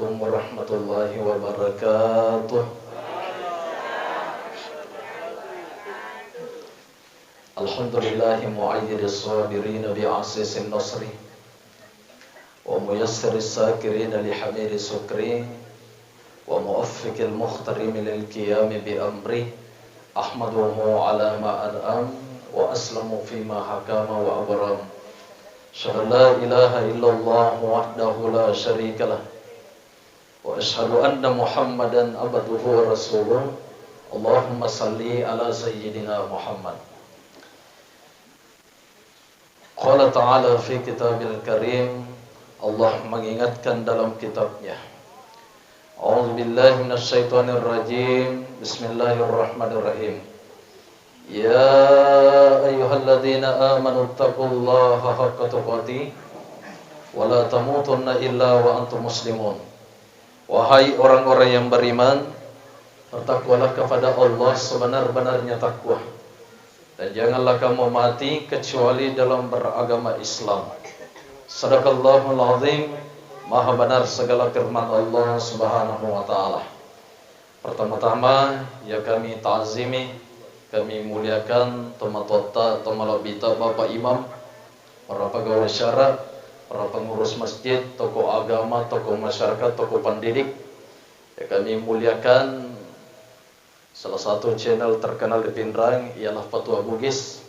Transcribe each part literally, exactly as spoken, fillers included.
Warahmatullahi wabarakatuh. Alhamdulillahi mu'ayyidis sabirina bi azizi nasri, wa muyassiris syakirina li hamidi syukri, wa muwaffiqil muhtarimi lil qiyami bi amri. Ahmaduhu ala ma an'am, wa aslamu fi ma hakama wa abram. Asyhadu an la ilaha illallah wahdahu la syarikalah. Wa asyhadu anna Muhammadan abduhu wa rasuluh. Allahumma salli ala sayyidina Muhammad. Qala ta'ala fi kitabil karim, Allah mengingatkan dalam kitabnya. A'udzubillahi minasyaitonirrajim. Bismillahirrahmanirrahim. Ya ayyuhalladzina amanu taqullaha haqqa tuqatih wa la tamutunna illa wa antum muslimun. Wahai orang-orang yang beriman, bertakwalah kepada Allah sebenar-benarnya takwa, dan janganlah kamu mati kecuali dalam beragama Islam. Sadaqallahul azim, maha benar segala firman Allah Subhanahu wa taala. Pertama-tama, ya kami ta'zimi, kami muliakan tomatoatta, tomalabbita, Bapak Imam, para pegawai syara, para pengurus masjid, tokoh agama, tokoh masyarakat, tokoh pendidik. Ya kami muliakan salah satu channel terkenal di Pinrang ialah Patua Bugis,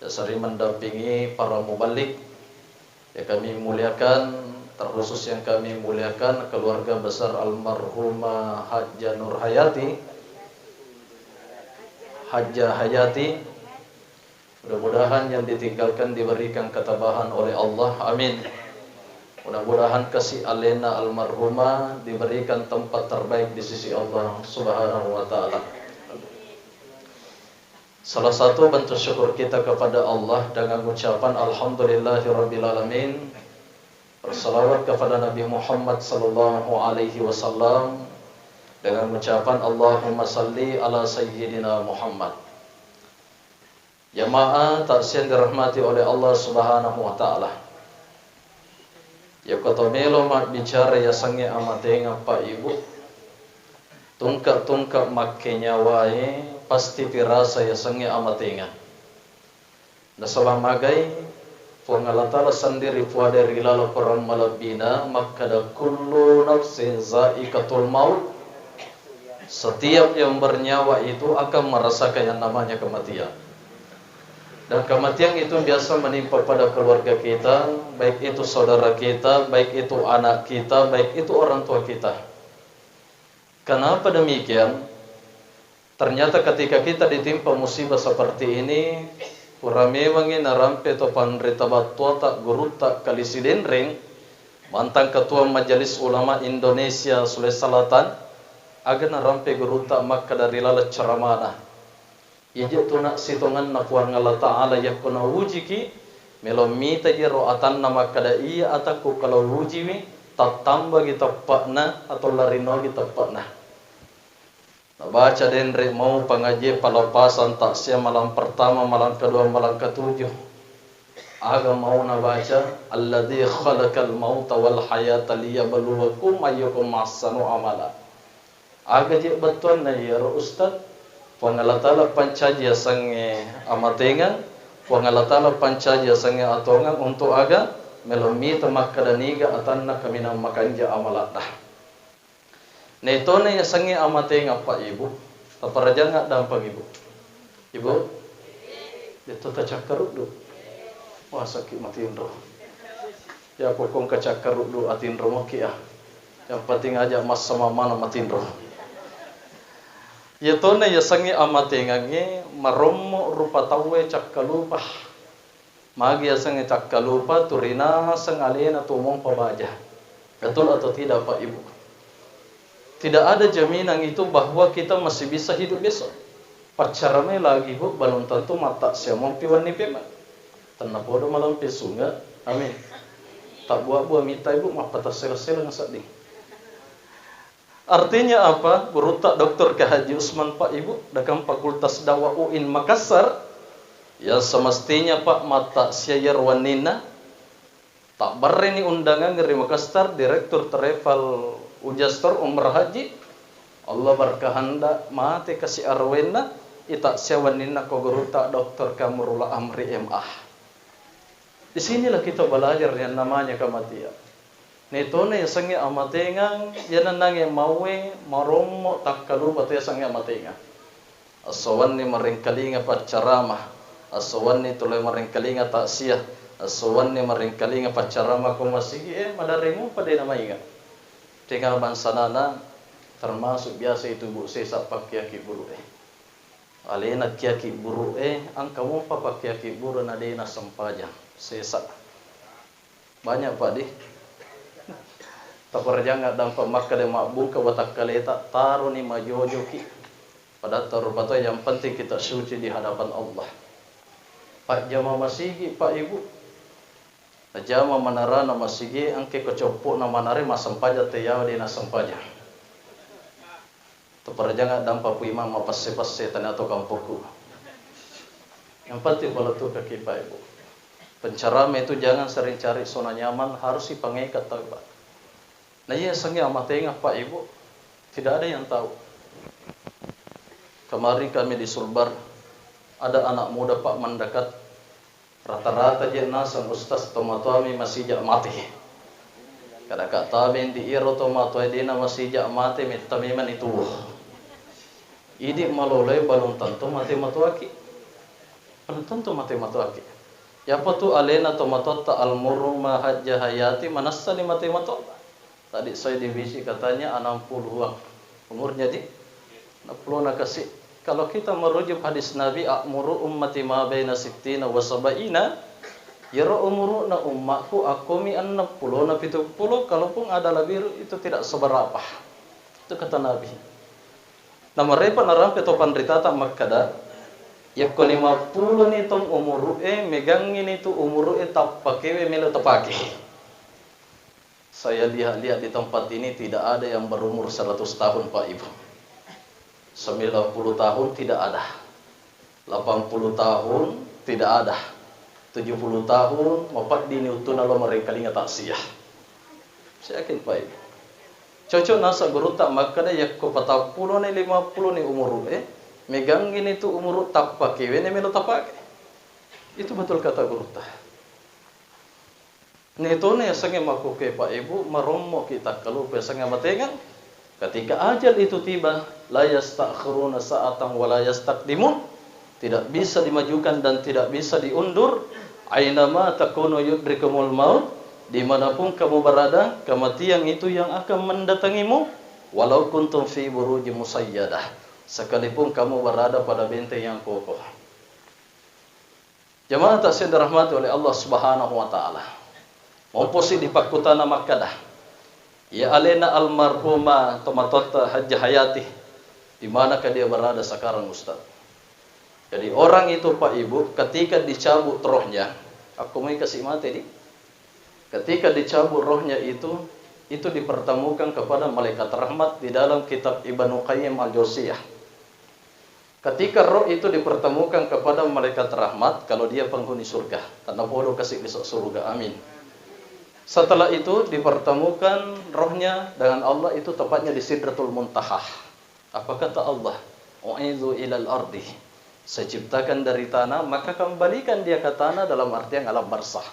yang sering mendampingi para muballig. Ya kami muliakan, terkhusus yang kami muliakan keluarga besar almarhumah Hajjah Nurhayati, Hajjah Hayati. Mudah-mudahan yang ditinggalkan diberikan ketabahan oleh Allah. Amin. Mudah-mudahan kasih alena almarhumah diberikan tempat terbaik di sisi Allah Subhanahu wa taala. Salah satu bentuk syukur kita kepada Allah dengan ucapan alhamdulillahirabbil alamin, bersalawat kepada Nabi Muhammad sallallahu alaihi wasallam dengan ucapan Allahumma salli ala sayyidina Muhammad. Jamaah taksiang dirahmati oleh Allah Subhanahu wa taala. Yako to melo mabbicara yasengnge amatengeng, Pak Ibu, tungke-tungke makkenyawae pasti pirasa yasengnge amatengeng. Nasaba magai, Puang Allah Ta'ala sendiri puada ri laleng Quran malebbina makkeda, "Kullu nafsin za'iqatul maut." Setiap yang bernyawa itu akan merasakan yang namanya kematian. Dan kematian itu biasa menimpa pada keluarga kita, baik itu saudara kita, baik itu anak kita, baik itu orang tua kita. Kenapa demikian? Ternyata ketika kita ditimpa musibah seperti ini, pura mewangngi narampe to panrita battuata, gurutta Kali Sidenreng, mantan Ketua Majelis Ulama Indonesia Sulawesi Selatan, aga narampe gurutta makkeda ri laleng ceramana. Ije tu na sitongenna Puang Allah Ta'ala yakko naujiki, melo mita jero atanna makkeda, "Iya atakku kalau ujiwi, tattambagi teppa'na atau larinogi teppa'na." Nabaca denre mau pengajian pelepasan taksia malam pertama, malam kedua, malam ketujuh. Aga mau nabaca, "Alladzi khalaqal mauta wal hayata liyabluwakum ayyukum ahsanu amala." Aga je bettuanna iyaro ustad, Puang Allah Ta'ala pancaji yasengnge amatengeng, Puang Allah Ta'ala pancaji yasengnge atongeng untuk aga, melo mita makkeda niga atanna kaminang makanja amaladda. Netona yasengnge amatengeng, Pak Ibu, taparajang addampeng, Ibu. Ibu, detto tacakkaruddu. Wah, sakit matinro. Ya, pokong kacakkaruddu atinro moki ah. Yang penting aja massa mamana matinro. Yatona yasengnge amatengengnge marommo rupa tauwe cakkalupa. Magi yasengnge cakkalupa, tu rinaseng alena tu mompa baja. Betul atau tidak, Pak Ibu? Tidak ada jaminan itu bahwa kita masih bisa hidup besok. Paccaramai lagi, Bu, belum tentu matta siamompi wenni pema. Tennapodo malampe sunge. Amin. Tabbua-bua mitai, Bu, mappatassela-sela sedding. Artinya apa? Gurutta Doktor K Haji Usman, Pak Ibu, dekam Fakultas Dakwah U I N Makassar, yang semestinya, Pak, matta siayer wenninna, tabbarreni undangan ri Makassar, Direktur Travel Ujas to ro umrah haji, Allah berkehendak mate kasi aruwenna, ita siawenninna ko gurutta Doktor Kamarul Amri M A. Di sinilah kita belajar yang namanya kematian. Netona yasengnge amatengang, yanannange mauwe, marommo, takkalupa to yasengnge amatengang. Esso wenni marengkalinga paccarama, esso wenni tuli marengkalinga taksiah, esso wenni marengkalinga paccarama ko masigi e, maderri mupa de namainga. Tenga bangsanana termasuk biasa itu bu sesa pakkiaki buru e. Alena kiaki buru e, engka mupa pakkiaki buru na de nasempajang. Sesa. Banyak pak di. Taparajang dampa makkeda mabbungka watakkaleta, taroni majojoki. Pada tarupa to yang penting kita suci di hadapan Allah. Pajjama masigi pak ibu. Najama manarana masigi, engke ko coppo'na manare massempajang teyawa de nassempajang. Taparajang dampa pu imang mapesse-pesse tania to kampokku. Yang penting pala tu kaki pak ibu. Penceramah itu jangan sering cari zona nyaman, harus ipangeka tau pak. Nah iya sengi amatenga pak ibu, tidak ada yang tahu. Kemarin kami di Sulbar, ada anak muda pak mendekat. Rata-rata je naseng ustaz tomatoami masijak mate. Kada ka tabe ndi iro tomatoa dena masijak mate metta memang itu. Idi maloloi balum tentu mate matoaki. Balum tentu mate matoaki. Yapa tu alena tomatoatta almarhumah Hajjah Hayati manessani mate matoa. Tadi saya divisi katanya enam puluhan umurnya di enam puluh na kasi. Kalau kita merujuk hadis Nabi, "A'muru ummati ma baina sittina wa sab'ina." Yero umuruna ummakku akkomi enam puluh na pitu puluh, kalaupun ada lebih itu tidak seberapa. Itu kata Nabi. Namarepa narampe to panritata makkada, yakko lima puluh ni tong umuru e, megangi ni tu umuru e tappakewe melo tapake. Saya lihat-lihat di tempat ini tidak ada yang berumur seratus tahun, Pak Ibu. Sembilan puluh tahun tidak ada. Delapan puluh tahun tidak ada. Tujuh puluh tahun, mapeddini uttuna lo merengkalinga taksiah. Saya yakin, Pak Ibu. Cocok nasa gurutta makkada yakko patappulo ni, lima puluh ni umuru e, megangi ni tu umuru tappakewe ni melo tapake. Itu betul kata gurutta. Netona yasengnge makkukue, Pak Ibu, marommoki takkalupa yasengnge amatengeng. Ketika ajal itu tiba, la yastakhiruna sa'atan wa la yastaqdimun. Tidak bisa dimajukan dan tidak bisa diundur. Ainama takunu yudrikumul maut, dimanapun kamu berada, kematian itu yang akan mendatangimu, walau kuntum fi burujin musayyadah, sekalipun kamu berada pada benteng yang kokoh. Jamaah taksiah dirahmati oleh Allah Subhanahu wa Ta'ala. Momposi dipakkutana makkada, iya alena almarhumah tomatoatta Hajjah Hayati, di manakah dia berada sekarang, Ustaz? Jadi, orang itu, Pak Ibu, ketika dicabut rohnya, akko mai kasi mate di? Ketika dicabut rohnya itu, itu dipertemukan kepada malaikat rahmat di dalam kitab Ibnu Qayyim Al-Jauziyah. Ketika roh itu dipertemukan kepada malaikat rahmat, kalau dia penghuni surga, tennapodo kasi liso surga, amin. Setelah itu dipertemukan rohnya dengan Allah, itu tepatnya di Sidratul Muntaha. Apa kata Allah? "U'idzu ilal ardi." Saya ciptakan dari tanah, maka kembalikan dia ke tanah dalam artian alam barzah.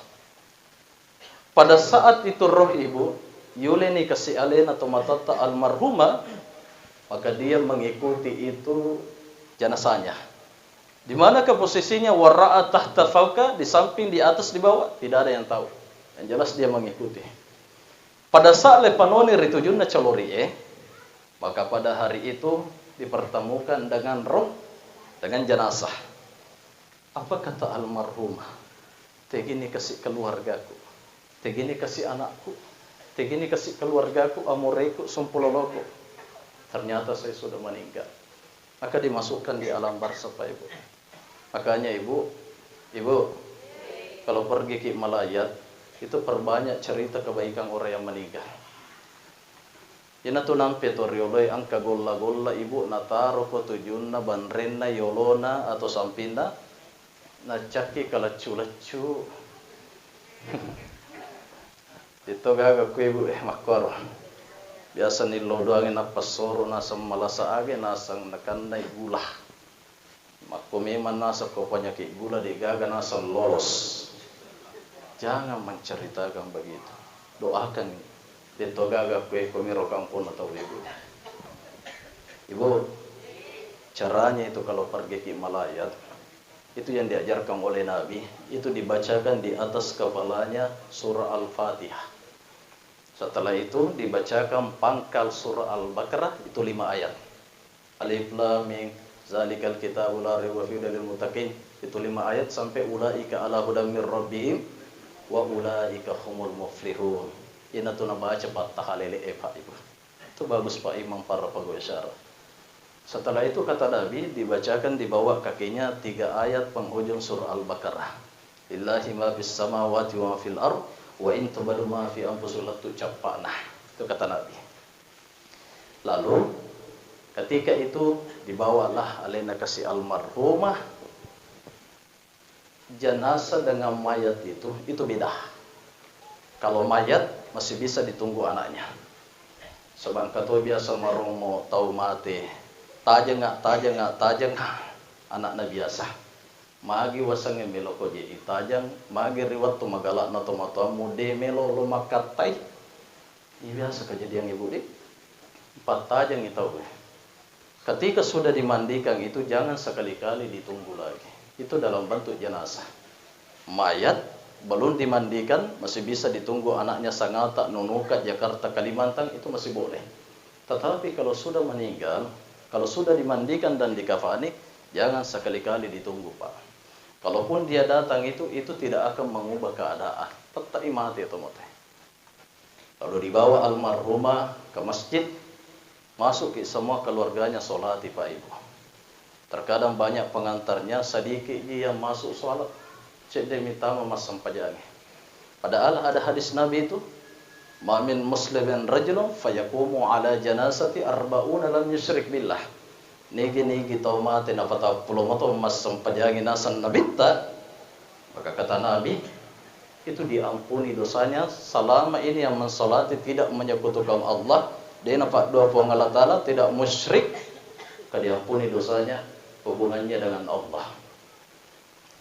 Pada saat itu roh ibu, yuleni kasi alena tomatoatta almarhumah, maka dia mengikuti itu jenazahnya. Di manakah posisinya? Wara'a tahta fauqa, di samping, di atas, di bawah, tidak ada yang tahu. Yang jelas dia mengikuti. Pada saat lepanoni ri tujunna calorie, maka pada hari itu dipertemukan dengan roh, dengan jenazah. Apa kata almarhumah? Tegini kasi keluargaku, tegini kasi anakku, tegini kasi keluargaku, amoreku, sumpuloloku. Ternyata saya sudah meninggal. Maka dimasukkan di alam barzah, Pak Ibu. Makanya Ibu, Ibu, kalau pergi ki malayat, itu perbanyak cerita kebaikan orang yang meninggal. Iyanatu nampe to rioloe engka golla-golla ibu, nataroko tujunna banrenna yolona atau sampinna, naccakki kaleccu-leccu. Itu gaga ku ibu, eh, makkoro. Biasa nillau doangngi nappassoro naseng malasa age naseng nakennai gula. Makko memang naseng ko penyakit gula de'gaga naseng lolos. Jangan menceritakan begitu. Doakan, de' to gaga kue komiro kamponna tau ibu. Ibu, caranya itu kalau pergi ki malayat, itu yang diajarkan oleh Nabi, itu dibacakan di atas kepalanya surah Al-Fatihah. Setelah itu dibacakan pangkal surah Al-Baqarah, itu lima ayat. Alif Lam Mim, zalikal kitabu la raiba fihi hudal lil muttaqin, itu lima ayat sampai ulaika ala hudam mir rabbihim wa ulaika humul muflihun. Ina tu nabaca pattahalele e, Pak Ibu. Itu bagus, Pak Imam, para pegawai syara. Setelah itu, kata Nabi, dibacakan di bawah kakinya tiga ayat penghujung surah Al-Baqarah. Lillahi ma fis samawati wa ma fil ard, wa in tubdu ma fi anfusikum la tu'lamuna. Itu kata Nabi. Lalu, ketika itu dibawalah alena kasi almarhumah, jenazah dengan mayat itu, itu beda. Kalau mayat masih bisa ditunggu anaknya. Sebab engka to biasa maromo tau mate, tajengnga, tajengnga, tajengnga, anakna biasa. Magi wasengnge melo ko je ditajeng, magi ri wettu magalakna tomatoammu de melo lo makkattai. Iya biasa kejadian ibu de. Pattajengngi tau e. Ketika sudah dimandikan itu jangan sekali-kali ditunggu lagi. Itu dalam bentuk jenazah. Mayat belum dimandikan, masih bisa ditunggu anaknya Sangata, Nunuka, Jakarta, Kalimantan, itu masih boleh. Tetapi kalau sudah meninggal, kalau sudah dimandikan dan dikafani, jangan sekali-kali ditunggu, Pak. Kalaupun dia datang itu, itu tidak akan mengubah keadaan. Tetap mati itu mati. Lalu dibawa almarhumah ke masjid, masuk ki semua keluarganya sholati, Pak Ibu. Terkadang banyak pengantarnya, sedikit ji yang masuk sholat, cedde mitama massempajangi. Padahal ada hadis Nabi itu, "Ma min muslimin rajulun fayaqumu ala janazati arba'una lam yusyrik billah." Nigi-nigi tau mate napatappulo mato massempajangi naseng Nabitta, maka kata Nabi, itu diampuni dosanya selama ini yang mensolati tidak menyekutukan Allah, de napaddua Puang Allah Ta'ala, tidak musyrik, maka diampuni dosanya hubungannya dengan Allah.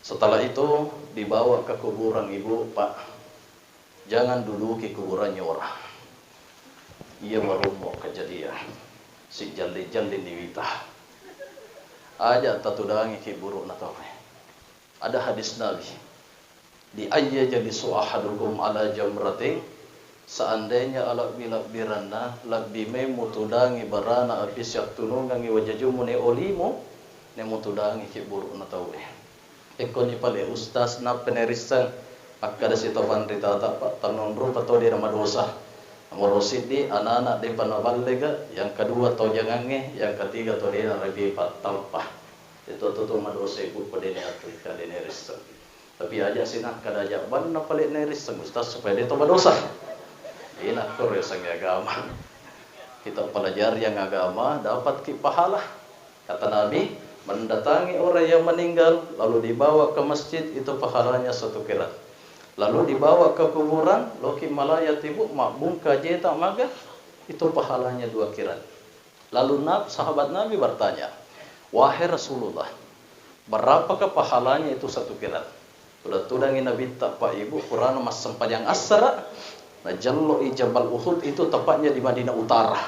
Setelah itu dibawa ke kuburan ibu, Pak. Jangan duduki kuburannya orang. Iya warummo kejadian. Si jalli-jalli niwita. Aja tatudangi ki burukna tau e. Ada hadis Nabi, "Di ayya jalisu ahadukum ala jamratin," seandainya alabbi-labbiranna, labbi mai mutudangi barana api siattunungangi wajajummu ne olimu, ne mutudangi ki burukna tau e. Ekkoni pale ustaz nappa nerisseng, akkada sito panritata, Pak, tannung rupa to de namadosa. Nomoro siddi, anana depa naballega, yang kedua to jangangnge, yang ketiga to de narabi pattalpa. Itu tu, tu madosa ibu ko de ne atu, ka de nerisseng. Tapi aja sina kada aja banna pale nerisseng ustaz supaya de to madosa. Ina kore sangi agama. Kita pelajari yang agama, dapat ki pahala. Kata Nabi, mendatangi orang yang meninggal lalu dibawa ke masjid itu pahalanya satu kirat. Lalu dibawa ke kuburan, loki malaya tibu, mabungka jeta maga, itu pahalanya dua kirat. Lalu Nab-, sahabat Nabi bertanya, "Wahai Rasulullah, berapakah pahalanya itu satu kirat?" Tudang-tudangi Nabitta, Pak Ibu, purana massempajang assara, najallo'i Jabal Uhud itu tepatnya di Madinah Utara.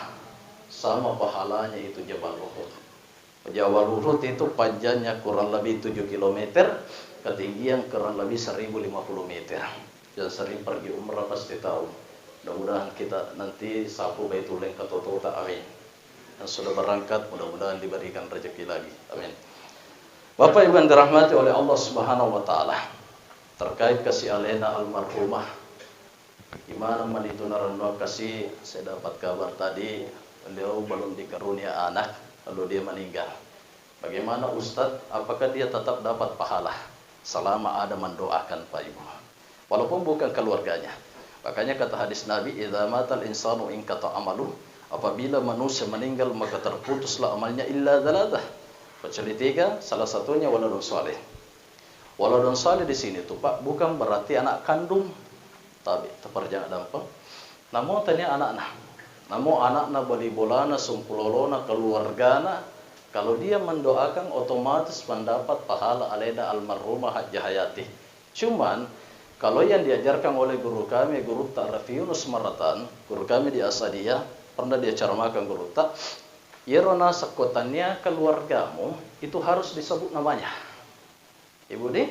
Sama pahalanya itu Jabal Uhud. Jabal Uhud itu panjangnya kurang lebih tujuh kilometer, ketinggian kurang lebih seribu lima puluh meter. Yang sering pergi umrah pasti tahu. Mudah-mudahan kita nanti sapu Baitullah yang ketotota. Amin. Yang sudah berangkat, mudah-mudahan diberikan rezeki lagi. Amin. Bapak Ibu yang dirahmati oleh Allah Subhanahu wa Ta'ala, terkait kasi alena almarhumah, imana manitu narennuang kasi, saya dapat kabar tadi, beliau belum dikarunia anak, lalu dia meninggal. Bagaimana Ustadz, apakah dia tetap dapat pahala selama ada mendoakan, Pak Ibu? Walaupun bukan keluarganya. Makanya kata hadis Nabi, "Idza matal insanu inqata amalu," apabila manusia meninggal maka terputuslah amalnya, "illa tsalatsa," kecuali tiga, salah satunya waladun shalih. Waladun shalih di sini tuh, Pak, bukan berarti anak kandung. Tapi, taparjang dampeng. Namun tanya anakna. Namo anakna, bali bolana, sungkulolona, keluargana, kalau dia mendoakan, otomatis mendapat pahala alena almarhumah Hajjah Hayati. Cuman, kalau yang diajarkan oleh guru kami, Gurutta Raffi Yunus Maratan, guru kami di Asadiyah, pernah dia ceramahkan Gurutta, iyaro naseng ko tania keluargamu, itu harus disebut namanya. Ibu di,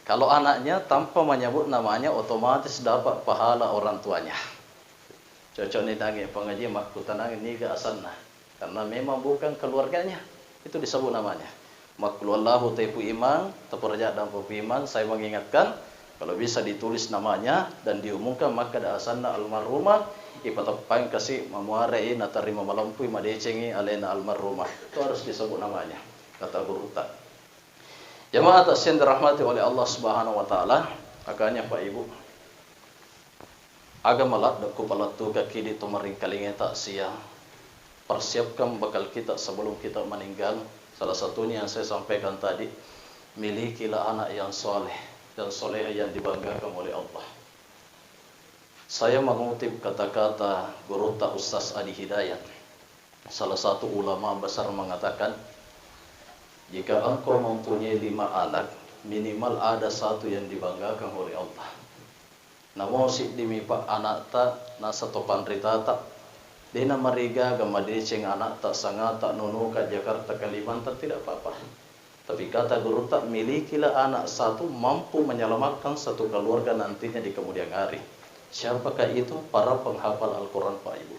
kalau anaknya tanpa menyebut namanya, otomatis dapat pahala orang tuanya. Cocok ni dangi pengaji makkutanang niga asanna. Karena memang bukan keluarganya, itu disebut namanya. Makkulu Allahu tepu imang, tepuraja dan pepu imang, saya mengingatkan, kalau bisa ditulis namanya dan diumumkan, maka da asanna almarhumah, ipateppain kasi mamuare i natarima malempui madecengi alena almarhumah. Itu harus disebut namanya, kata Gurutta. Jamaah yang dirahmati oleh Allah Subhanahu wa Ta'ala, makanya Pak Ibu, aga maladde ku palettukeng idi to maringkalingai takziah. Persiapkan bekal kita sebelum kita meninggal. Salah satunya yang saya sampaikan tadi, milikilah anak yang soleh dan soleha yang dibanggakan oleh Allah. Saya mengutip kata-kata Gurutta Ustaz Adi Hidayat, salah satu ulama besar, mengatakan, jika engkau mempunyai lima anak, minimal ada satu yang dibanggakan oleh Allah. Namo siddimi pa anakta, naseng to panritata, de namarigaga madeceng anakta, sangata, nonoka, Jakarta, Kalimantan, tidak apa-apa. Tapi kata Gurutta, milikilah anak satu mampu menyelamatkan satu keluarga nantinya di kemudian hari. Siapakah itu? Para penghafal Al-Quran, Pak Ibu.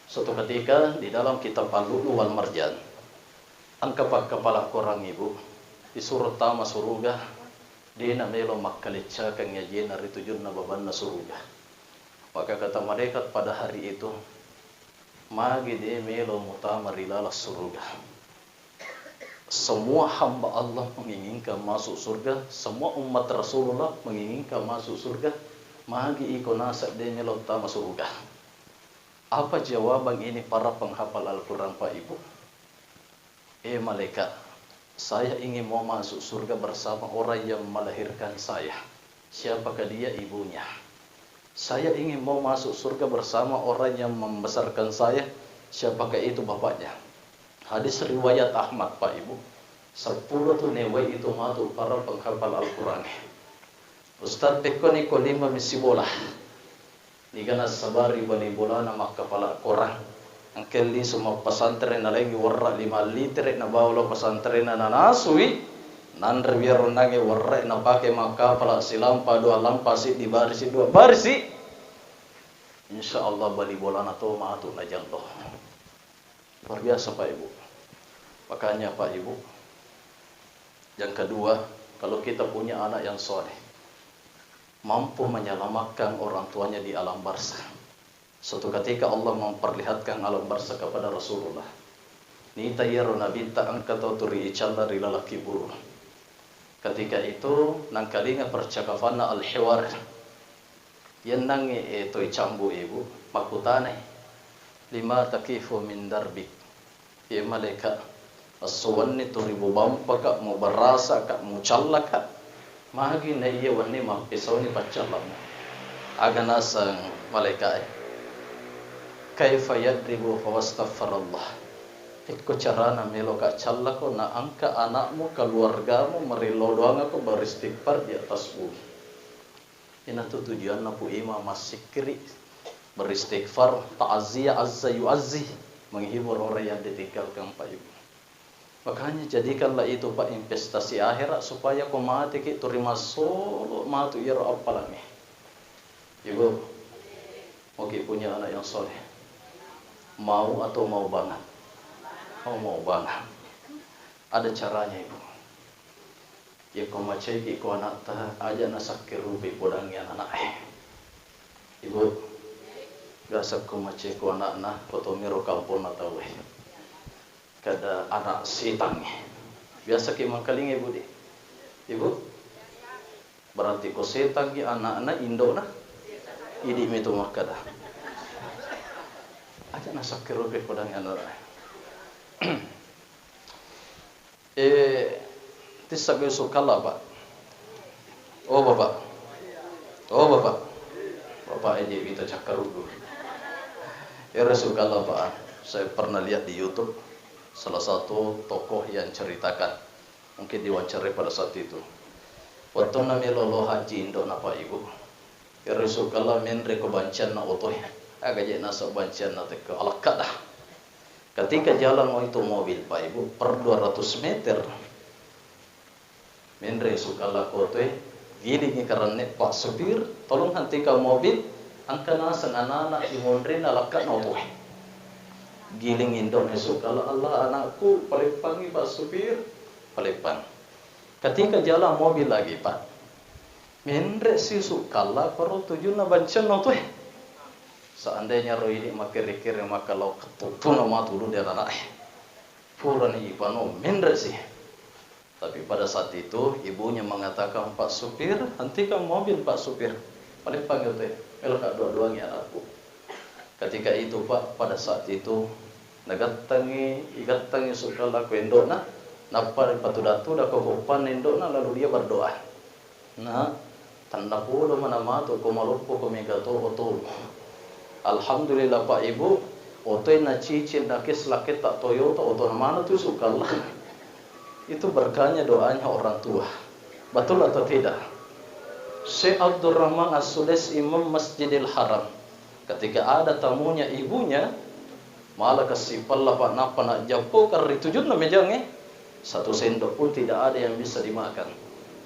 Suatu ketika di dalam kitab Al-Lu'lu' wal Marjan, engka pakkapala Korang, Ibu, disuruh tama suruga, de namelo makkaleccakan ajena ri tujunna babanna suruga. Maka kata malaikat pada hari itu, magi de melo mutama ri laleng suruga? Semua hamba Allah menginginkan masuk surga, semua umat Rasulullah menginginkan masuk surga, magi iko naseng de melo tama surga? Apa jawaban ini para penghafal Al-Quran, Pak Ibu? Eh malaikat, saya ingin mau masuk surga bersama orang yang melahirkan saya. Siapakah dia? Ibunya. Saya ingin mau masuk surga bersama orang yang membesarkan saya. Siapakah itu? Bapaknya. Hadis riwayat Ahmad, Pak Ibu. Seppulo tu newai itu matu para penghafal Al-Quran. Ustaz, pekkoni ko lima mi sibola. Niga nassabari bali bolana makkapala Korang. Engka lisu mappasantreng, nalengngi werra lima litere, nabawa lao pasantrenna, nanasui, nanre wiaronnangnge werra napake makkapala silampa dua lampa, siddi barisi, dua barisi. Insya Allah bali bolana to matu najallo. Luar biasa, Pak Ibu. Makanya, Pak Ibu, yang kedua, kalau kita punya anak yang soleh, mampu menyelamatkan orang tuanya di alam barzah. Suatu ketika Allah memperlihatkan alam barzah kepada Rasulullah. Nita iyaro nabitta engka tau tuli icalla ri laleng kuburu. Ketika itu, nangkalinga percakapanna, al-hiwar. Yennangnge, eh, toi cambu, Ibu, makkutanai, "Lima takifu min darbik?" Iye malaika, esso wenni tuli mubampaka, mubarasaka, mucallaka, magi naiya wenni mappesauni paccallamu? Aga naseng malaikae, "Kaifa yadribu fawastaghfarallah?" Pekko carana meloka callako, na engka anakmu, keluargamu, marillau doangako, beristighfar di atas bumi. Inatu tujuanna Pu Imam massikkiri, beristighfar, ta'aziyah, azza yu'azzi, menghibur orang yang ditinggalkan, Pak Ibu. Makanya jadikanlah itu, Pak, investasi akhirat, supaya ko mateki tuli massolo matu iyaro appalangnge. Ibu, mau ki punya anak yang soleh? Mau atau mau banget? Oh, mau banget. Ada caranya, Ibu. Iyako macaiki ko anakta, aja nasakkerupi podangngi anana'e. Ibu, biasa ko macai ko anakna, ko tomiro kamponna tauwe. Kada anak setangnge. Biasa ki mangkalinga, Ibu, di. Ibu, berarti ko setangngi anakna, indona, idi mitu makkada. Aja nasakkerupi podangngi anana'e. Eh, tissagga yusukalla, Pak. Oh, Bapak. Oh, Bapak. Bapak, eh, je' wita cakkaruddu. Ero sukalla, Pak, saya pernah lihat di YouTube salah satu tokoh yang ceritakan, mungkin diwawancarai pada saat itu. Wettunna melo lao haji indo'na, Pak Ibu, ero sukalla menre ko bancanna otoe, aga je naseng bancanna tekka alakka dah. Ketika jalan itu mobil, Pak Ibu, per dua ratus meter, menre sukalla ko otoe, gilingi karanne Pak Supir, "Tolong hentikan mobil, engka naseng anak-anak imonrinna lakka'na otoe." Giling indo'na sukalla, "Allah, anakku, paleppangi Pak Supir, paleppang." Ketika jalan mobil lagi, Pak, menre si sukalla koro tujunna bancanna otoe. Seandainya ro idi makkere-kere maka lao ketuttuna matu ulu di anak-anak. Purani ipano menre si. Tapi pada saat itu, ibunya mengatakan, "Pak Supir, hentikan mobil, Pak Supir. Paling panggil teh, melo ka dua-duangi anakku." Ketika itu, Pak, pada saat itu, nagattangi, igattangi sukalla ko indo'na, nappa ripatuda-tuda ko koppanna indo'na, lalu dia berdoa. Nak, tennapodo mana matu ko maloppo ko mega to otomu. Alhamdulillah, Pak Ibu, otoe nacicil nakes laketta Toyota, otona mana tu sukalla. Itu berkahnya doanya orang tua. Betul atau tidak? Syekh Abdurrahman As-Sudais, Imam Masjidil Haram, ketika ada tamunya ibunya, mala kasi pella, Pak, nappa najjappokang ri tujunna mejangnge, satu sendok pun tidak ada yang bisa dimakan.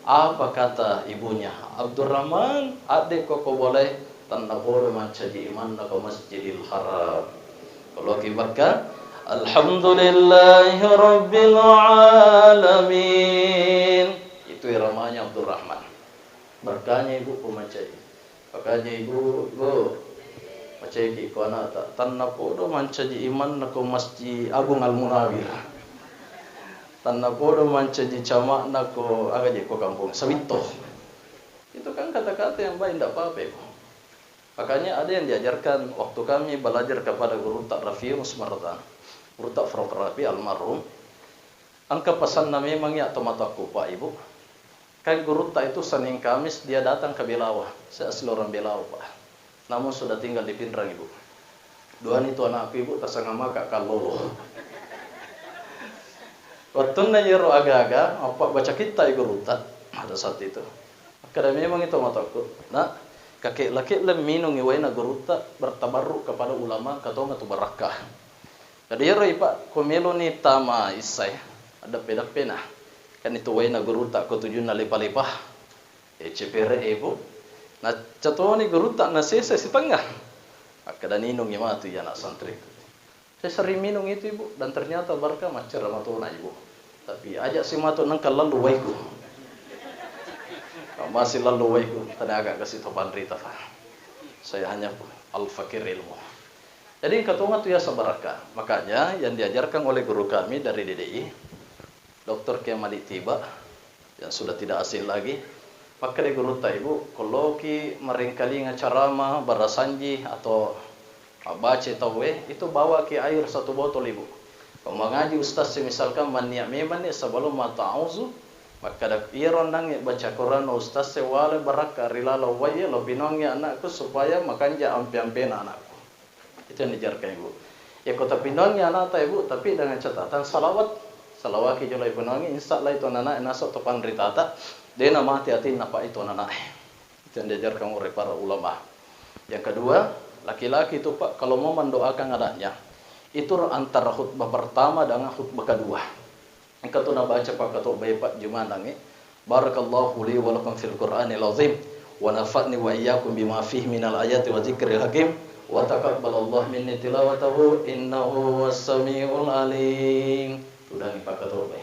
Apa kata ibunya? "Abdurrahman, adde ko ko boleh, tennapodo mancaji imanna ko Masjidil Haram." Kalau ki bakka, "Alhamdulillahi Rabbil Alamin." Itu iramanya Abdurrahman. Berkahnya ibu pemacaji. Makanya ibu, ibu, macaiki ko anakta, tennapodo mancaji imanna ko Masjid Agung Al Munawir. Tennapodo mancaji cama'na ko, aga je ko kampung, Sawitto. Itu kan kata-kata yang baik, ndak apa-apa itu. Makanya ada yang diajarkan waktu kami belajar kepada guru tak Rafiul Sumarta, guru tak Frok Rafi almarhum. Engka pesanna memang ya to matoakku, Pak, Ibu. Kan gurutta itu Senin Kamis dia datang ke Belawa. Saya asli orang Belawa, Pak. Namun sudah tinggal di Pinrang, Ibu. Duani tu anakku, Ibu, tasanga maka kallolo. Wettunna iyaro aga-aga, apa baca kitta i gurutta pada saat itu. Makkeda memang itu matoakku, nak, kakek-lakek lem minungi waina gurutta bertabarruk kepada ulama, katonga tu barakka. Jadi iyaro, Pak, ko meloni tama issae, addeppe-deppena. Kan itu waina gurutta ko tujunna lepa-lepa. E, cepere e, Bu. Naccatoni gurutta nasesa sitengnga. Makkeda ninungi matu iya anak santriku. Saya sering minum itu, Ibu, dan ternyata barka maccara matona, Ibu. Tapi ajak si matu nengka lalu waiku. Masih lalu waiku, tanaga kasih topan rita, Pak. Saya hanya al-fakir ilmu. Jadi, engka tonga tu yaseng barakka. Makanya, yang diajarkan oleh guru kami dari D D I, Doktor Kiai Malik Tiba, yang sudah tidak asing lagi, makkeda gurutta, Ibu, ko loki marengkalinga carama, barasanji, atau mabbaca tauwe, itu bawaki air satu botol, Ibu. Ko mangaji ustaz, misalkan mannia memang ni sebelum mata auzu, makkeda iyaro nangnge baca Quran ustaz, wale barakka ri laleng wai, lo pinongngi anakku supaya makanja ampe-ampena anakku. Itu yang diajarkan, Ibu. Ya, ko tapinongngi anakta, Ibu, tapi dengan catatan salawat. Salawaki jolo ipinongngi, insya Allah itu anak-anak nasok topan ritata, dena mati atinna, Pak, itu anak-anak. Itu yang diajarkan oleh para ulama. Yang kedua, laki-laki itu, Pak, kalau mau mendoakan anaknya, itu antara khutbah pertama dengan khutbah kedua. Engka tu nabaca pakkatobbae, Pak, Juma nangnge, "Barakallahu li wa lakum fil Qur'anil azim, wa nafa'ni wa iyyakum bima fihi minal ayati wa dzikril hakim, wa taqabbalallahu minni tilawatahu, innahu huwas samiul alim." Tudangi pakkatobbae.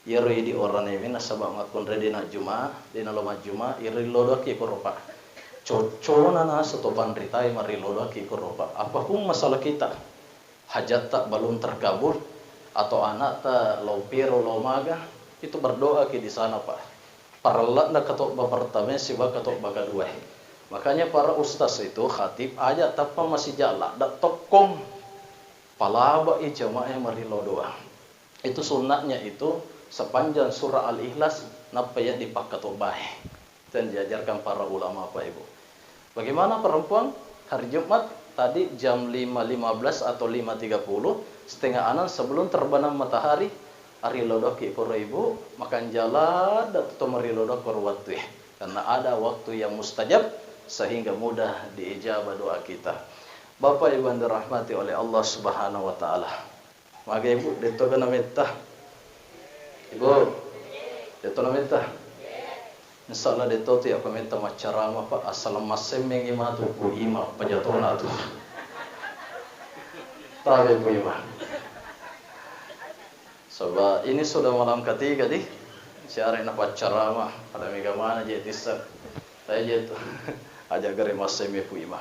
Iyaro idi oranewe nasaba makkunrai dena Juma, dena lo majjuma, irillodoki koro, Pak. Coccona naso to panritai marillodoki koro, Pak. Apapun masalah kita, hajatta belum terkabul, atau anakta lao pero lao maga, itu berdoa ki di sana, Pak. Parelle'na katobba pertama siba katobba kedua. Makanya para ustaz itu, khatib, aja tappa masija ladda tokkong. Palabai jamaah marillo doa. Itu sunnahnya itu sepanjang surah Al-Ikhlas nappa ya dipakkatobbae. Itu yang diajarkan para ulama, Pak Ibu. Bagaimana perempuan hari Jumat? Tadi jam lima lima belas atau lima tiga puluh, setengah enam sebelum terbenam matahari, arilodokki koro ibu, makanja ladde to marilodok koro wattue. Karena ada waktu yang mustajab, sehingga mudah diijabah doa kita. Bapak Ibu yang dirahmati oleh Allah Subhanahu wa Ta'ala. Mage, Ibu, detto ga nametta? Ibu, detto nametta? Insya Allah detto tu yakko metta maccarama, Pak, asal massemmengi matu Pu Ima pajatona tu. Tabe Pu Ima. Sebab ini sudah malam ketiga di siare na paccarama, pada mega mana je tissa. Tae je tu. Aja gare massemmi Pu Ima.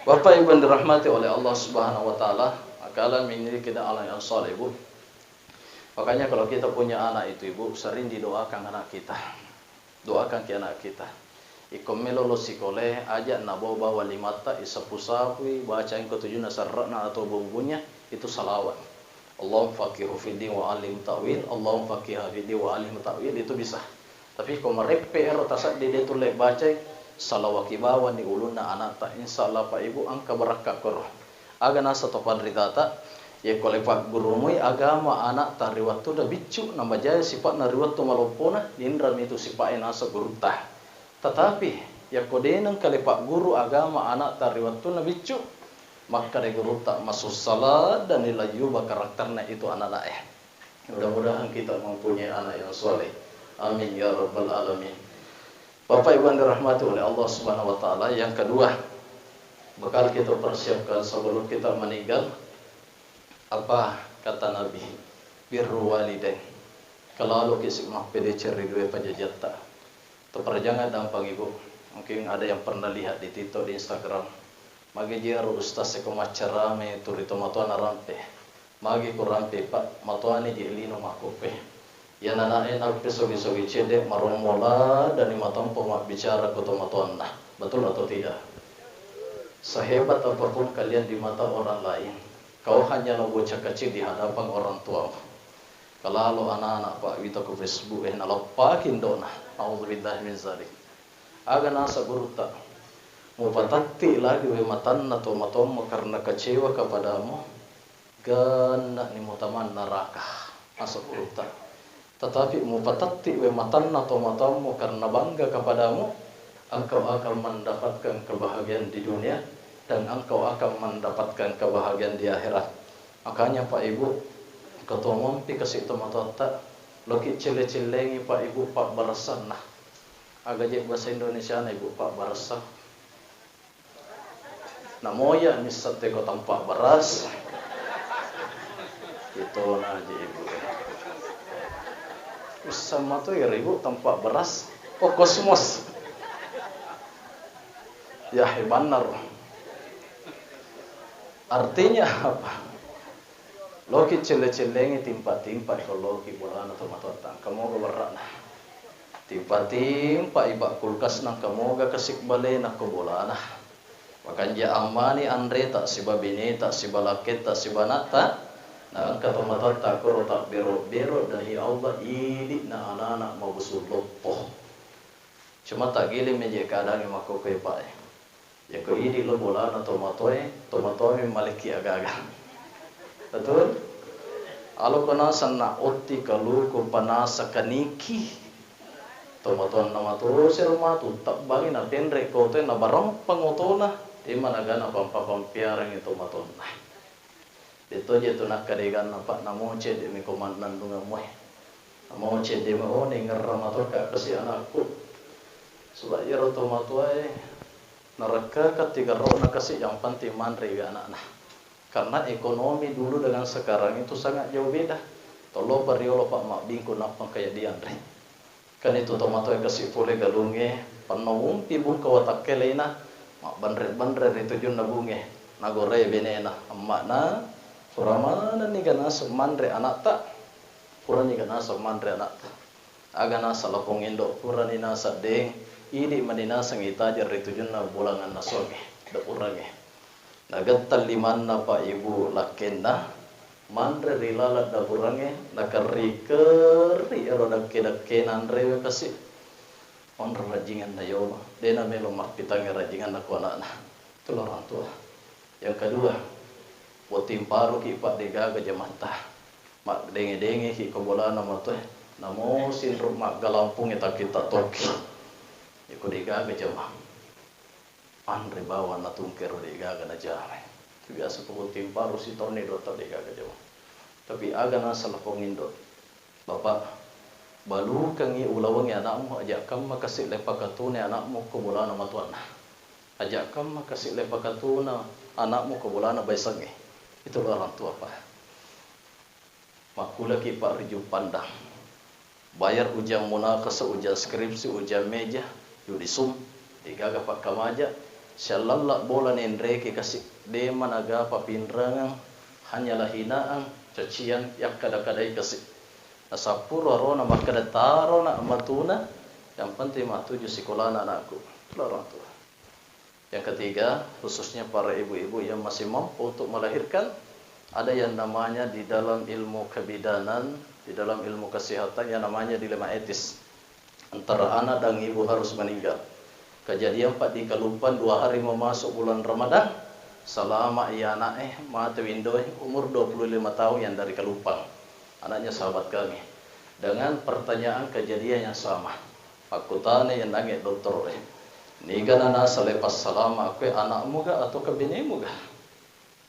Bapak Ibu yang dirahmati oleh Allah Subhanahu wa Ta'ala, akala minni kida ala yang saleh, Bu. Makanya kalau kita punya anak itu, Ibu, sering didoakan anak kita. Doakan ki anak kita. Iko melo lo sikole, aja nabo bawa limatta, isapu-sapui, baca engko tujunna serrana atau bubunya, itu salawat. Allahumma faqihu fiddin wa alim ta'wil, Allahumma faqiha fiddin wa alim ta'wil, itu bisa. Tapi ko mareppe ero tasaddi de tulle bacai, salawaki bawani ulunna anakta, insya Allah Pak Ibu engka barakka koro. Aga nasa to panritata, yekko le paggurumui agama anakta ri wettunna biccu, namajai sipa'na ri wettu maloppona, ninrami tu sipa'e nasa gurutta. Tetapi, yakko de nengka le pagguru agama anakta ri wettunna biccu, makkeda gurutta, masussa laddani lajuba karakterna itu anak-anak e. Mudah-mudahan kita mempunyai anak yang soleh. Amin ya rabbal alamin. Bapak Ibu yang dirahmati oleh Allah Subhanahu wa Ta'ala, yang kedua, bakal kita persiapkan sebelum kita meninggal, apa kata Nabi? Birru walidain. Kelalo ki si mappedeceng ri dua pajajatta. Teperjangan dampang Ibu. Mungkin ada yang pernah lihat di TikTok, di Instagram. Magi jero ustaz seko maccarame turi tomatoa narampe. Magi kurampe, Pak, matoani je lino makkokkoe. Iya nanae nappe sogi-sogi cedde marommo ladani matampo mabbicara ko tomatoanna. Betul atau tidak? Sehebat apapun kalian di mata orang lain, kau hanyalah bocah kecil di hadapan orang tuamu. Kalalo anak-anak, Pak, wita ko Facebook e naleppaki indo'na. Naudzubillah min zalik. Aga nasa gurutta, mupatatti lagi we matanna tomatoammu karena kecewa kepadamu. Genna'ni mutamang naraka, naseng gurutta. Tetapi mupatatti we matanna tomatoammu karena bangga kepadamu, engkau akan mendapatkan kebahagiaan di dunia dan engkau akan mendapatkan kebahagiaan di akhirat. Makanya Pak Ibu, ketomompi kasi tomatoatta, loki celle-cellengi Pak Ibu pabbarassanna. Aga je bahasa Indonesiana Ibu pabbarassa? Namoya misseng teko tempat beras. Itona aja Ibu. Usseng mato iri Ibu tempat beras. Oh, kosmos. Ya, hebanna ro. Artinya apa? Loki celle-cellengi timpa-timpa ko loki bolana tomatoatta. Engka moga werra'na. Timpa-timpa iba kulkas nangka moga kasi balena ko bolana. Makanja ammani anreta siba beneta siba lakketta siba anatta. Na engka tomatoatta koro tabbero-bero dahi Allah idi'na anana mabusung loppo. Cuma taggiling meje keadaangnge makkokkoe, Pak, e. Yako idi lo bolana tomatoe, tomatomi malekki agaga. Betul? Aloko naseng na otti kaluku panasa kaniki. Tomatoanna matosero matu, tabbangi napenre kotoe nabarempang otona, de managana pampa-pampiarangi tomatoanna. Detto je tu nakkadeganna, Pak, namo cedde mi ko mannennungeng moe. Namo cedde mi, oh, nengerra matoka kasi anakku. Sebab iyaro tomatoae narekkakang tigerrona kasi, yang penting manre wi anakna. Karena ekonomi dulu dengan sekarang itu sangat jauh beda. Tollopa riolo, Pak, mabbingku nappa kaya dianre. Kan itu tomatoe kasi pole galungnge, penno umpi bungka watakkelena, mabbenre-benre ri tujunna bunge, nagorai benena, emma'na, pura manenni ga naseng manre anakta, purani ga naseng manre anakta. Aga naseng lapong indo, purani naseng deng, idi mani naseng itaja ri tujunna bulanganna suami, de urangnge. Nagettang limanna, Pak, Ibu, lakkenna, manre ri laleng daburangnge, nakerri-kerri ero dakke-dakkena anrewe kasi. Onro rajinganna yolo, de namelo mappitangngi rajinganna ko anakna. Itulah orang tua. Yang kedua, botting paruki, Pak, degaga jamatta. Maddenge-dengeki ko bolana matoe, namo sinru maggalampungnge takkitta tokki. Iko degaga jama. Anre bawang natungkero degaga najama. Biasa ko botting paru sitaunni dua tau degaga jama. Tapi aga nasala pong indo. Bapak, balukangngi ulawengngi anakmu, aja kamma kasi le pakatuna anakmu ko bolana matuanna. Aja kamma kasi le pakatuna anakmu ko bolana baisangnge. Itulah orang tua, Pak. Makkulaki, Pak, ri Juppandang. Bayar ujian munakasa, ujian skripsi, ujian meja, yudisum, degaga pakkamaja, siallalla bola nenreke kasi, dema nagapa pinrangeng, hanyalah hinaan, cacian, yakkada-kadai kasi. Nasappuro arona makkeda, "Tarona matuna, yang penting matuju sikolana anakku." Itulah orang tua. Yang ketiga, khususnya para ibu-ibu yang masih mampu untuk melahirkan, ada yang namanya di dalam ilmu kebidanan, di dalam ilmu kesehatan yang namanya dilema etis antara anak dan ibu harus meninggal. Kejadian, Pak, di Kalumpang dua hari mau masuk bulan Ramadan, selama iya anak eh mate window eh umur dua puluh lima tahun yang dari Kalumpang, anaknya sahabat kami, dengan pertanyaan kejadian yang sama. Makkutana yennangnge dottoro'e, "Niga nanasala passalama' koe, ana'muga atau kabinemuga?"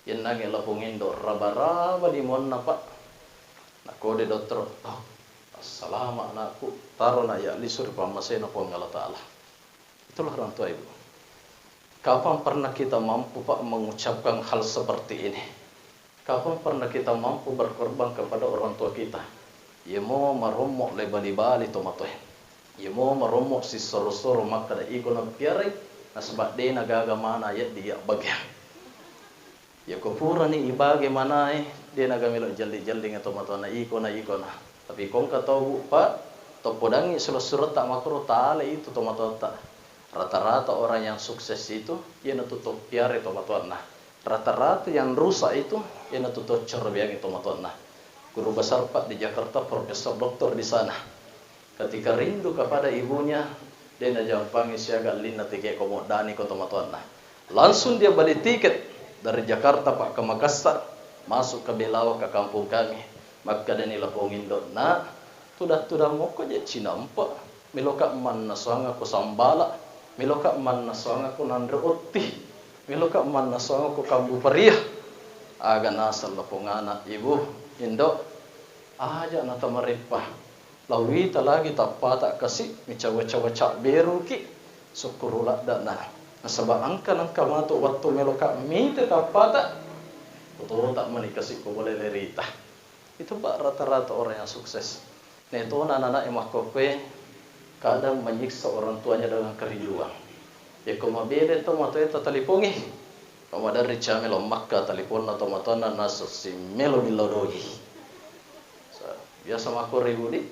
Yennangnge lapong indo, raba-raba limuanna, Pak. Nakode dottoro, "Oh, assalama' anakku, tarona iya lisu ri pammasena Puang Allah Ta'ala." Itulah orang tua, Ibu. Kapan pernah kita mampu, Pak, mengucapkan hal seperti ini? Kapan pernah kita mampu berkorban kepada orang tua kita? Iyamo marommo le bali-bali tomatoe. Iyamo marommo sissoro-soro makkeda iko nappiarai, nasaba de' nagaga mana yeddi iya bagiang. Iyako purani ibage manae, de' naga melo jelli-jellinga tomatoanna iko na, iko na. Tapi kongka tau, Bu, Pak, toppodangngi suro-suretta makkoro tale itu tomatoatta. Rata-rata orang yang sukses itu, iyanatu toppiarai tomatoanna. Rata-rata yang rusak itu, iyanatu toccorro biangi tomatoanna. Guru besar, Pak, di Jakarta, profesor doktor di sana. Ketika rindu kepada ibunya, de' najampangi siaga ellinna tike ko moddani ko tomatoanna. Langsung dia beli tiket dari Jakarta, Pak, ke Makassar, masuk ke Belawa, ke kampung kami. Makkedani lapong indo, "Nak, tudang-tudang mokko je cinampa. Meloka mannasuangako sambala, meloka mannasuangako nanre otti, meloka mannasuangako kambu paria." Aga naseng lapong ana, "Ibu, indo, aja natamareppa. Lawita lagi tappata kasi, micawa-cawa cabberuki, sukkuru laddana. Nasaba engka nengka matu wettu meloka mite tappata, kutota mani kasi ko bole lerita." Itu, Pak, rata-rata orang yang sukses. Netona anak-anak yang makkokkoe kadang menyiksa orang tuanya dengan kerinduan. Yako mabele to matoe tatalipongi. Pamaderri camelo makka taliponna tomatoanna nasessi melo millau doi. Sa-, biasa makkoro ibu di,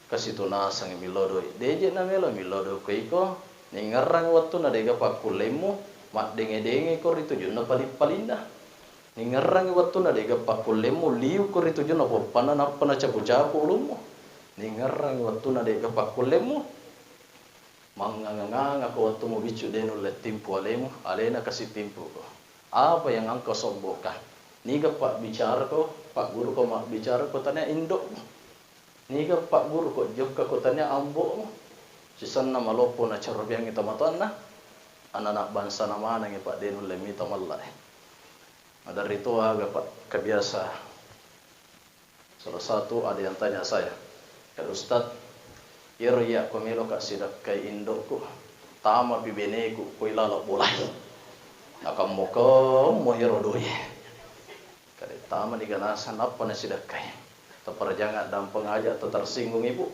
kasi tu naseng millau doi. Deje na melo millau doi ko iko, ningerrang wettunna dega pakkullemmu, maddenge-denge ko ri tujunna paling-palinna. Ningerrang wettunna dega pakkullemmu, liu ko ri tujunna poppanna nappa nacapu-capu ulummu. Ningerrang wettunna dega pakkullemmu, manganga-nganga ko wettu mubiccu de' nulle timpu alemu, alena kasi timpuko. Apa yang engkau sombongkan? Niga pabbicara ko, pagguru ko mabbicara ko tania indokmu? Niga pagguru ko jokka ko tania ambo'mu? Sisenna maloppo nacarbiangi tomatoanna, anak-anak bangsana manengi, Pak, de' nulle mita malla e. Maderri to aga, Pak, kebiasa. Salah satu ada yang tanya saya, "Kak Ustaz, iyaro iya ko meloka sidakkai indokku, tamapi beneku ko ilala bolai. Nakammo-kammo iyaro doi." Kade tama ni ganasa nappa nasidakkai. Taparajang addampeng aja, tatersinggung ibu.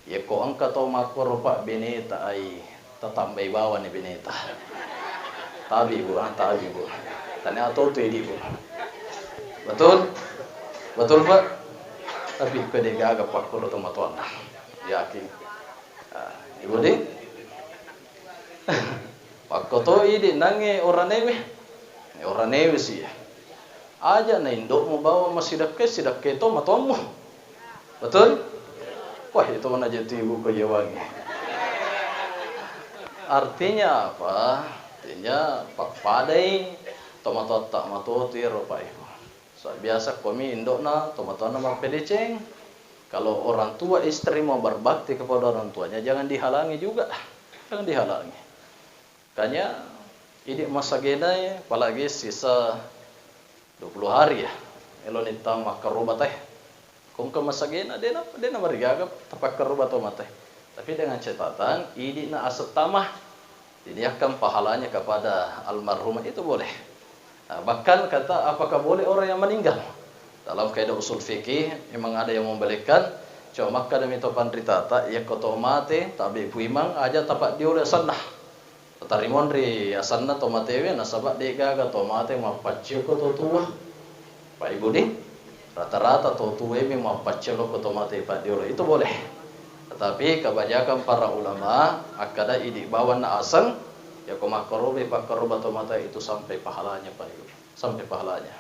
Yekko engka tau makkoro, Pak, beneta ai, tatambai bawani beneta. Tabi, Bu, ah, tabi, Bu. Tania to tu idi, Bu. Betul? Betul, Pak? Tapi pede gaga pakkoro tomatoanna. Yakin. Ah, Ibu di? Pakko to idi nange oranewe. Oranewe si. Aja na indokmu bawang masidakkai, sidakkai to matoammu. Betul? Wah, itu mana jadi ibu ko yawangi. Artinya apa? Artinya pappadai Tomatoatta matotu iyaro, Pak, Ibu. So, biasa komi indo'na tomatoanna mappedeceng. Kalau orang tua istri mau berbakti kepada orang tuanya, jangan dihalangi juga. Jangan dihalangi. Makanya, idi masagena, apalagi sisa dua puluh hari ya, eloni tau makkaroba teh. Kongka masagena, dena, dena marigaga tapakkaroba to mate. Tapi dengan catatan, idi na asettama, diniatkan pahalanya kepada almarhumah itu boleh. Nah, bahkan kata, apakah boleh orang yang meninggal? Dalam kaidah usul fikih, memang ada yang membolehkan. Cuma makkadami to panritata, yakko to mate, tabe puimang, aja tapaddiolo asenna. Tatarimong ri asenna to matewe, nasaba de'gaga to mate mappaccio ko to tua. Pak Ibu di, rata-rata to tuemi mappaccio ko to mate paddiolo. Itu boleh. Tetapi kebanyakan para ulama, akkada idi bawang na aseng, yakko makkaroba, pakkaroba to mate itu sampai pahalanya, Pak Ibu. Sampai pahalanya.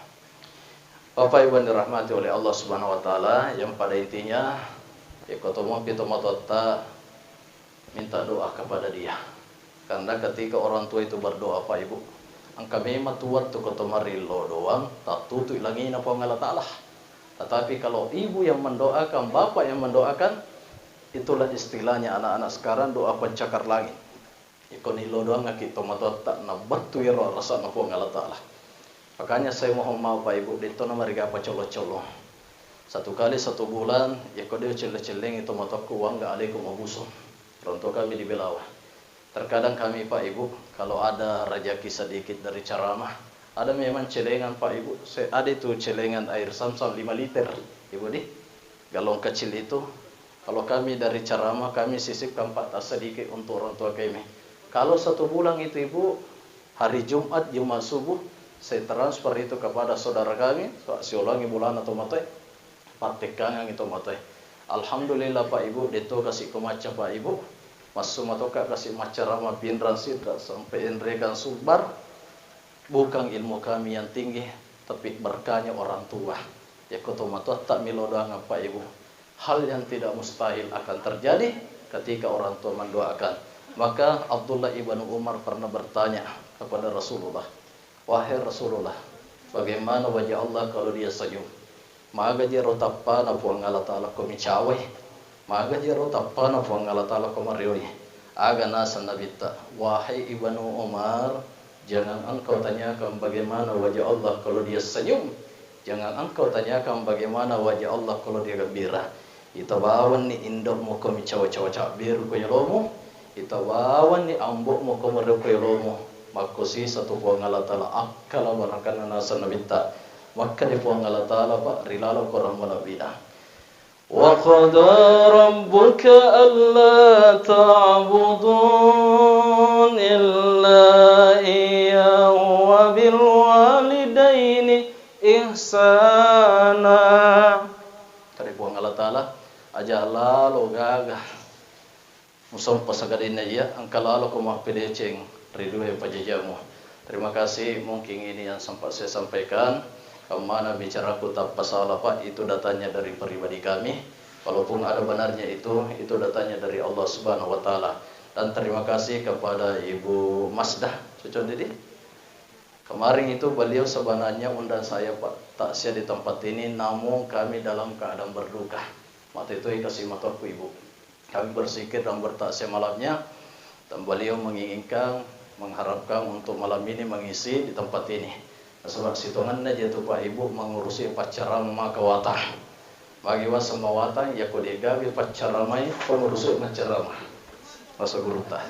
Bapak Ibu yang dirahmati oleh Allah Subhanahu wa Ta'ala, yang pada intinya, yakko to mompi tomatoatta, minta doa kepada dia. Karena ketika orang tua itu berdoa, Pak Ibu, engka memang tu waktu ko to marillo doang, tattutu langina Puang Allah Ta'ala. Tetapi kalau ibu yang mendoakan, bapak yang mendoakan, itulah istilahnya anak-anak sekarang doa pencakar langit. Iko nillo doangaki tomatoatta, nabattu iyaro arasana Puang Allah Ta'ala. Makanya saya mohon maaf, Pak Ibu, detto namariga pacollo-collo. Satu kali satu bulan, yakko de ucelle-cellengi tomatoakku, wangga aleko mabuso. Ronto kami di Belawa. Terkadang kami, Pak Ibu, kalau ada rejeki sedikit dari ceramah, ada memang celengan, Pak Ibu, se-, ada itu celengan air Samsam lima liter, Ibu di, galon kecil itu. Kalau kami dari ceramah, kami sisipkan, Pak, tak sedikit untuk orang tua kami. Kalau satu bulan itu, Ibu, hari Jumat, Jumat subuh, saya transfer itu kepada saudara kami, Pak, siulangi bulanna tomatoe, pattekkangangi tomatoe. Alhamdulillah, Pak Ibu, detto kasi ko macca, Pak Ibu. Massu matoka kasi maccarama Pinrang Sidra sampai Enrekan Sumbar. Bukan ilmu kami yang tinggi, tapi berkahnya orang tua. Yakko tomatoatta milo doangeng, Pak Ibu, hal yang tidak mustahil akan terjadi ketika orang tua mendoakan. Maka Abdullah ibnu Umar pernah bertanya kepada Rasulullah, "Wahai Rasulullah, bagaimana wajah Allah kalau dia senyum?" Magaji ro tappana Puang Allah Ta'ala ko micawai. Magaji ro tappana Puang Allah Ta'ala ko marioi. Aga naseng Nabitta, "Wahai Ibnu Umar, jangan engkau tanyakan bagaimana wajah Allah kalau dia senyum. Jangan engkau tanyakan bagaimana wajah Allah kalau dia gembira." Ita bawanni indo'mu ko micawa-cawa cabbiru ko yolomu. Ita bawanni ambo'mu ko mario ko yolomu. Makkosi satu Puang Allah Ta'ala akkala barakanna naseng Nabitta. Makkeda Puang Allah Ta'ala, Pak, ri laleng Korang Nabitta, "Wa qada rabbuka alla ta'budu illa iyyahu wa bil walidaini ihsana." Kade Puang Allah Ta'ala, aja lalo gaga musompa sagadenna iya, engka laloko mappedeceng ri dua pajajamu. Terima kasih, mungkin ini yang sempat saya sampaikan. Kemana bicaraku tanpa salah, Pak, itu datanya dari pribadi kami. Walaupun ada benarnya itu, itu datanya dari Allah Subhanahu wa Ta'ala. Dan terima kasih kepada Ibu Masdah, Cucun Didi. Kemarin itu beliau sebenarnya undang saya, Pak, takziah di tempat ini, namun kami dalam keadaan berduka. Mate itu kasih motorku, Ibu. Kami berzikir dan bertakziah malamnya, dan beliau menginginkan, mengharapkan untuk malam ini mengisi di tempat ini. Nasaba sitongenna je tu, Pak, Ibu, mengurusi paccarama maka watang. Magi waseng mawatang, yakko de'gaga paccaramai, pengurusi maccarama. Bahasa gurutta.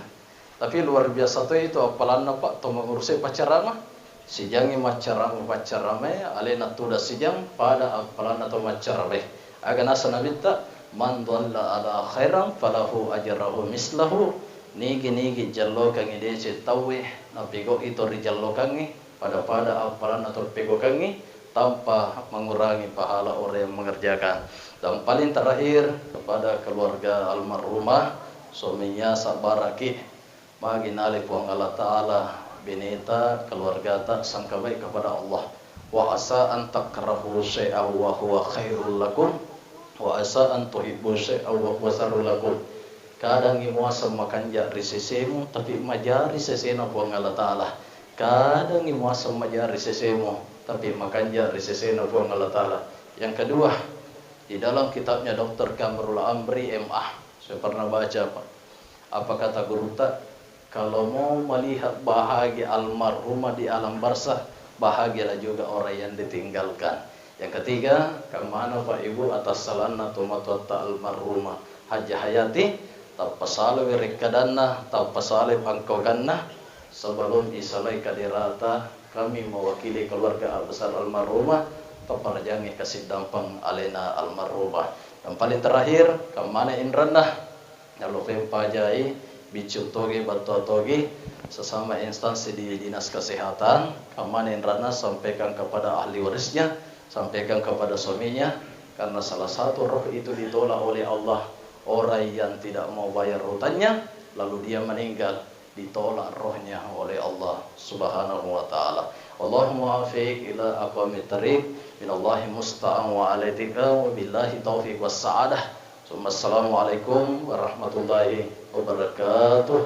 Tapi luar biasa to itu appalanna, Pak, to mengurusi paccarama. Sijangngi maccarama, paccaramae, alena tudang sijang pada appalanna to maccaramae. Aga naseng Nabitta, "Man dalla ala khairan falahu ajrahu mislahu." Nigi-nigi jallokangngi deceng tauwe, napigau'i to rijallokangngi, pada-pada appalanna to ripegokangngi, tanpa mengurangi pahala orang yang mengerjakan. Dan paling terakhir, kepada keluarga almarhumah, suaminya Sabaraki, magi nale Puang Allah Ta'ala beneta, keluargata, sangka baik kepada Allah. "Wa asa an takrahu syai'an wa huwa khairul lakum, wa asa an tuhibbu syai'an wa huwa syarrul lakum." Kadangngi muaseng makanja ri sesemu, tapi majari sesena Puang Allah Ta'ala. Kadangi muaseng maja ri sesemu, tapi makanja ri sesena Puang Allah Ta'ala. Yang kedua, di dalam kitabnya Doktor Kamrul Amri M A, saya pernah baca, Pak. Apa kata guruta? Kalau mau melihat bahagia almarhumah di alam barzah, bahagialah juga orang yang ditinggalkan. Yang ketiga, kemana Pak Ibu atas salanna tomatoatta almarhumah Hajjah Hayati, tappa salai rekkadanna, tappa salai pangkoganna, sebelum isalai kaderata, kami mewakili keluarga besar almarhumah, tappa rajangi kasiddampeng alena almarhumah. Dan paling terakhir, kemana inranna? Nalopeng pajai, biccu togi, battua togi, sesama instansi di dinas kesehatan, kemana inranna sampaikan kepada ahli warisnya, sampaikan kepada suaminya, karena salah satu roh itu ditolak oleh Allah, orang yang tidak mau bayar hutangnya, lalu dia meninggal, ditolak rohnya oleh Allah Subhanahu wa Ta'ala. Allahumma afiq ila aqwamit thariq, minallahi musta'an wa alaihi tawakkaltu, wa billahi taufiq was sa'adah. Assalamualaikum warahmatullahi wabarakatuh.